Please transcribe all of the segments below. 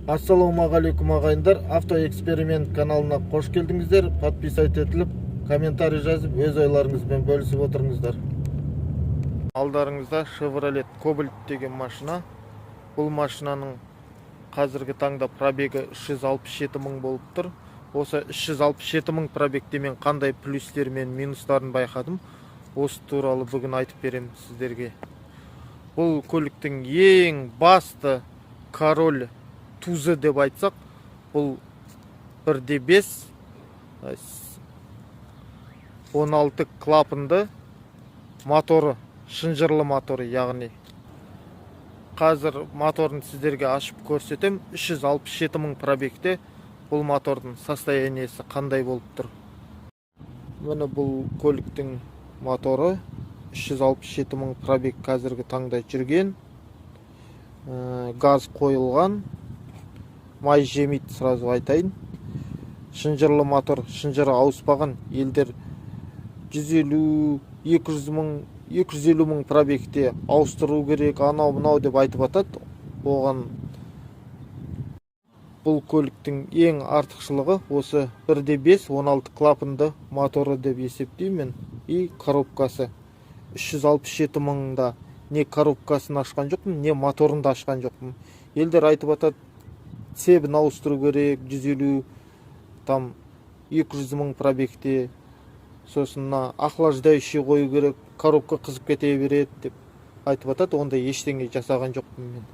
Ассалаумағалейкум, ағайындар! Автоэксперимент каналына қош келдіңіздер. Подписать етіліп, комментарий жазып, өз ойларыңызбен бөлісіп отырыңыздар. Алдарыңызда Chevrolet Cobalt деген машина. Бұл машинаның қазіргі таңда пробегі 367 мың болып тұр. Осы 367 мың пробегте мен қандай плюстер мен минустарын байқадым, осы туралы бүгін айтып беремін сіздерге. Бұл көліктің ең басты король тузы деп айтсақ, бұл 1.5 16 клапанды моторы, шынжырлы моторы. Яғни қазір моторын сіздерге ашып көрсетем. 367 мың пробегте бұл мотордың состояниесі қандай болып тұр? Міне, бұл көліктің моторы 367 мың пробег қазіргі таңда жүрген. Газ қойылған, май жемейді, сразу айтайын. Шынжырлы мотор, шынжыры ауыспаған. Елдер 150, 200 мың, 250 мың пробегте ауыстыру керек, анау мынау деп айтып атады. Оған бұл көліктің ең артықшылығы осы 1.5 16 клапанды моторы деп есептеймін и коробкасы. 367 мыңда не коробкасын ашқан жоқпын, не моторын да ашқан жоқпын. Елдер айтып атады, цепін ауыстыру керек 150, там 200 мың пробегте, сосын мына охлаждающий қою керек, коробка қызып кете береді деп айтып атады. Ондай ештеңе жасаған жоқпын мен.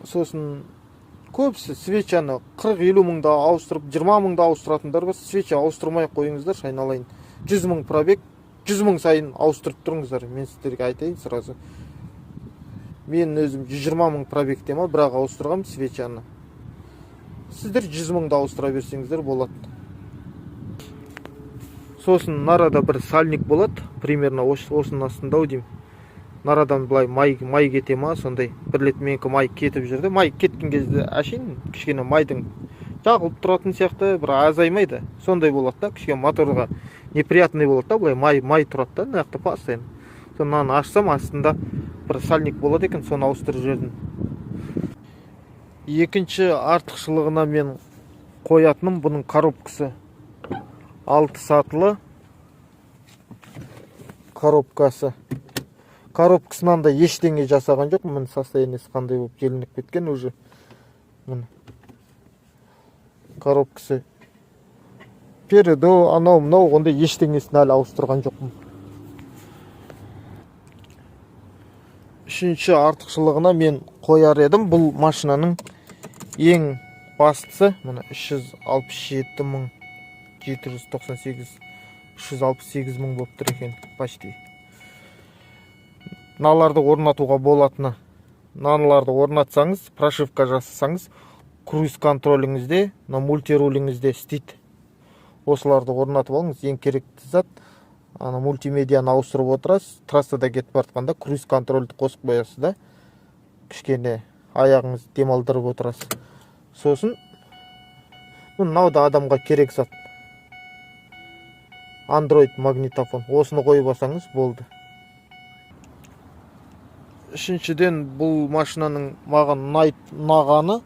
Сосын көбісі свечаны 40-50 мыңда ауыстырып, 20 мыңда ауыстыратындар бар. Свеча ауыстырмай ақ қойыңыздаршы, айналайын. 100 мың пробег, 100 мың сайын ауыстырып тұрыңыздар. Мен сіздерге айтайын сразу, мен өзім 120 мың пробегте ма, бірақ ауыстырғанмын свечаны. Сіздер 100 мыңды ауыстыра берсеңіздер болады. Сосын нарада бір сальник болады, примерно осының астында ау деймін. Нарадан былай май кете ма, сондай. Бір рет менікі май кетіп жүрді. Май кеткен кезде әшейін кішкене майдың жағылып тұратын сияқты, бір азаймайды, сондай болады да. Кішкене моторға неприятный болады да, былай май тұрады да мына жақта постоянно. Соны мынаны ашсам, астында бір сальник болады екен, соны ауыстырып жібердім. Екінші артықшылығына мен қоятыным бұның коробкасы, алты сатылы коробкасы. Коробкасынан да ештеңе жасаған жоқ. Міне, состояниесі қандай болып желініп кеткен уже. Міне, коробкасы переду, анау мынау ондай ештеңесін әлі ауыстырған жоқпын. Үшінші артықшылығына мен қояр едім, бұл машинаның ең бастысы, міне, 367 мың 798, 368 мың болып тұр екен почти. Мыналарды орнатуға болатыны. Мыналарды орнатсаңыз, прошивка жасасаңыз, круиз контроліңізде, мына мультируліңізде істейді. Осыларды орнатып алыңыз, ең керекті зат. Ана мультимедианы ауыстырып отырасыз. Трассада кетіп бара жатқанда круиз контрольді қосып қоясыз да, кішкене аяғыңызды демалдырып отырасыз. Сосын мынау да адамға керек зат, Android магнитофон. Осыны қойып алсаңыз болды. Үшіншіден, бұл машинаның маған ұнағаны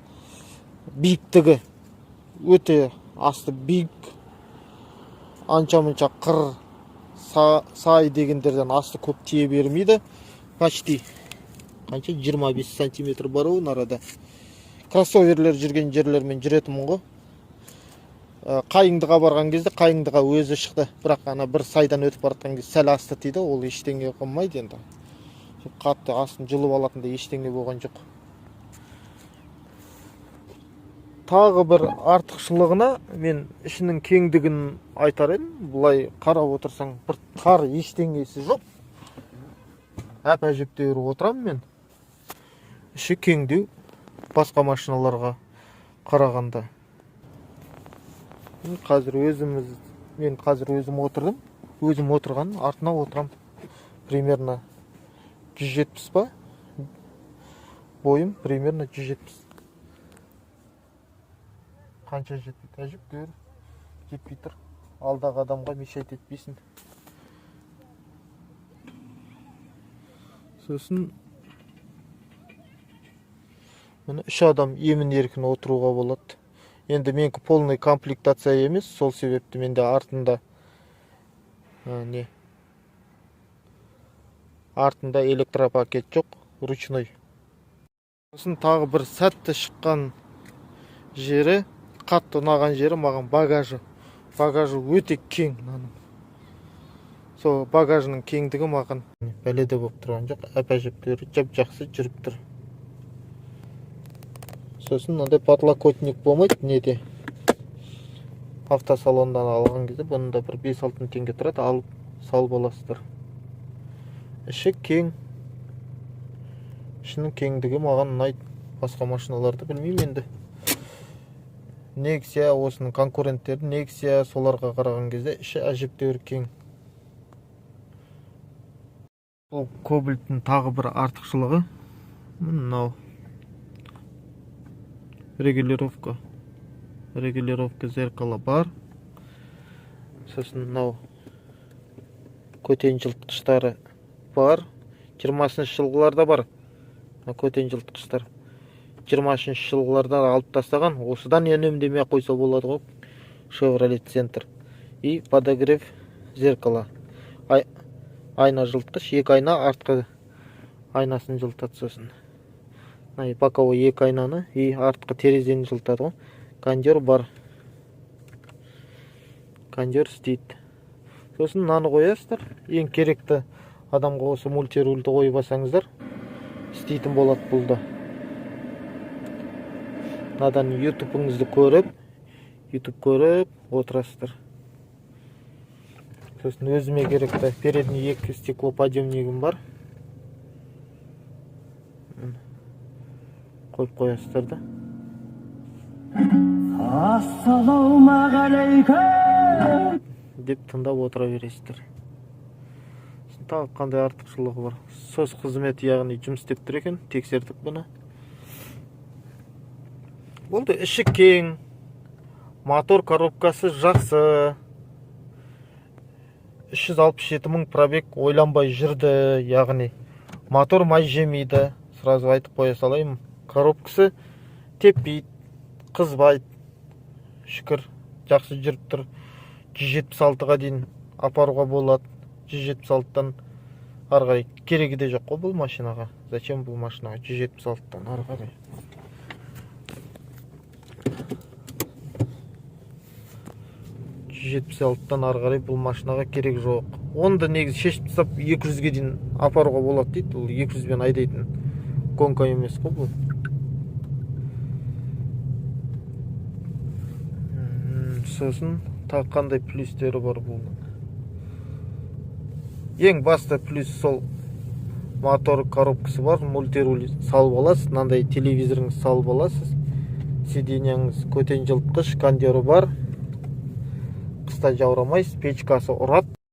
биіктігі. Өте асты биік, анша мұнша қыр, сай дегендерден асты көп тие бермейді. Почти қанша, 25 сантиметр бар ау арада. Кроссоверлер жүрген жерлермен жүретінмін ғой. Қайыңдыға барған кезде Қайыңдыға өзі шықты, бірақ ана бір сайдан өтіп бара жатқан кезде сәл асты тиді. Ол ештеңе қылмайды енді, қатты астын жұлып алатындай ештеңе болған жоқ. Тағы бір артықшылығына мен ішінің кеңдігін айтар едім. Былай қарап отырсаң, бір тар ештеңесі жоқ, әп әжептәуір отырамын мен. Іші кеңдеу басқа машиналарға қарағанда. Мен қазір өзіміз, мен қазір өзім отырдым, өзім отырған артына отырам. Примерно 170 па бойым, примерно 170, қанша жетпейді, әжептәуір жетпей тұр. Алдағы адамға мешать етпейсің. Сосын Міне, үш адам емін еркін отыруға болады. Енді менікі полный комплектация емес, сол себепті менде артында не, артында электропакет жоқ, ручной. Сосын тағы бір сәтті шыққан жері, қатты ұнаған жері маған багажы. Багажы өте кең мынаның. Сол багажының кеңдігі маған бәледе болып тұрған жоқ, әп-әжептәуір жап-жақсы жүріп тұр. Сосын мынандай подлокотник болмайды неде. Автосалондан алған кезде бұның да бір 5-6 мың теңге тұрады, алып салып аласыздар. Іші кең. Ішінің кеңдігі маған ұнайды. Басқа машиналарды білмеймін енді. Nexia, осының конкуренттері Nexia, соларға қараған кезде іші әжептәуір кең. Бұл Кобальттың тағы бір артықшылығы мынау регулировка. Регулировка зеркала бар. Сосын мынау көтен жылытқыштары бар. 20-шы жылғыларда бар. Мына көтен жылытқыштар. 23 жылғыларда алып тастаған. Осыдан үнемдемей ақ қойса болады ғой. Chevrolet Center. И подогрев зеркала. Айна жылытқыш, екі айна, артқы айнасын жылытады сосын. Мына боковой екі айнаны и артқы терезені жылытады ғой. Кондер бар. Кондер істейді. Сосын мынаны қоясыздар. Ең керекті адамға осы мультирульді қойып алсаңыздар, істейтін болады бұл да. Мынадан ютубыңызды көріп, ютуб көріп отырасыздар. Сосын өзіме керекті передний екі стеклоподъемнигім бар. Қойып қоясыздар да. Ассалаумағалейкум. Деп тыңдап отыра бересіздер. Сосын тағы қандай артықшылығы бар? SOS қызметі, яғни жұмыс істеп тұр екен, тексердік бұны. Болды, іші кең. Мотор коробкасы жақсы. 367 мың пробег ойланбай жүрді, яғни мотор май жемейді, сразу айтып қоя салайын. Коробкасы теппейді, қызбайды. Шүкір, жақсы жүріп тұр. 176-ға дейін апаруға болады. 176-тан ары қарай керегі де жоқ қой бұл машинаға. Зачем бұл машинаға 176-тан ары қарай? 176-тан ары қарай бұл машинаға керек жоқ. Оны да негізі шешіп тастап 200-ге дейін апаруға болады дейді. Бұл 200-бен айдайтын гонка емес қой бұл. Сосын тағы қандай плюстері бар бұл? Ең басты плюс сол мотор коробкасы бар, мультируль салып аласыз, мынандай телевизорыңыз салып аласыз, сиденьяңыз көтен жылытқыш, кондері бар. Қыста жаурамайсыз, печкасы ұрады.